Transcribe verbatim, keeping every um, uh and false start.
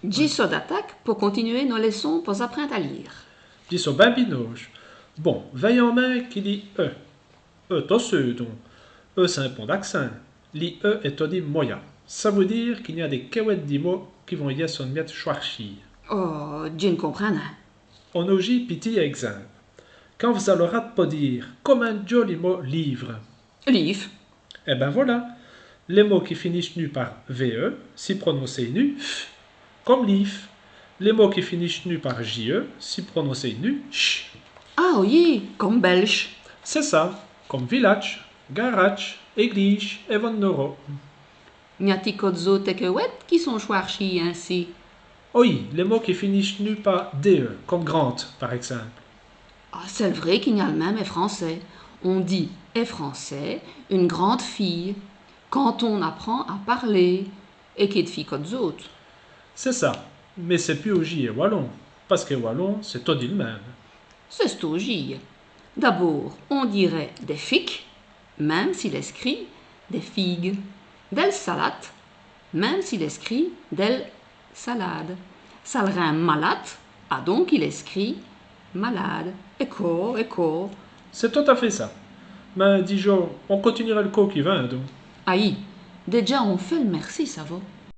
Dji so d'ataque po continuwer nos lèçons po-z-aprinde à lîre. Dji so bin binauje. Bon, vèyans mins qui li E. E tot seû, don. E sins pont d'acsint. Li E èst todi moya. Ça vout dîre qu'i gn-a dès kèwètes di mots qui vont yèsse on miète chwarchîs. Oh, dji n' comprind nin. On-aujî p'tit ègzimpe. Quand vos-aloz rade po dîre, come on djoli mot, livre. Lîve. Èt bin vola. Lès mots qui finitch'nut pa V E, si prononcenut F, come lîve. Lès mots qui finitch'nut pa J E, si prononcenut CH. Ah oyi, come bèlje. C'èst ça, come viladje, garadje, èglîje èt vos-n-aurez. Gn-a-t-i co d's-ôtès kèwètes qui sont chwarchîs insi ? Oyi, lès mots qui finitch'nut pa D E, come grande, par ègzimpe. Ah, c'èst vraî qu'i gn-a l' min.me è francès. On dit è francès, une grande fille, quand on apprend à parler, èt quéquefîye co d's-ôtes. C'èst ça, mins c'èst pus aujî è walon, pace qu'è walon c'èst todi l' min.me. C'èst aujî. D'abôrd, on dîreut dès fiques, min.me s'il èst scrît dès figues. Dèl salate, min.me s'il èst scrît dèl salade. Ça l' rind malate, adon qu'il èst scrît malade. Èt co, èt co. C'èst tot-à faît ça. Mins dijans, on continuerè l' côp qui vint, don. Ayi, dèdjà on fét l' mèrci, savoz.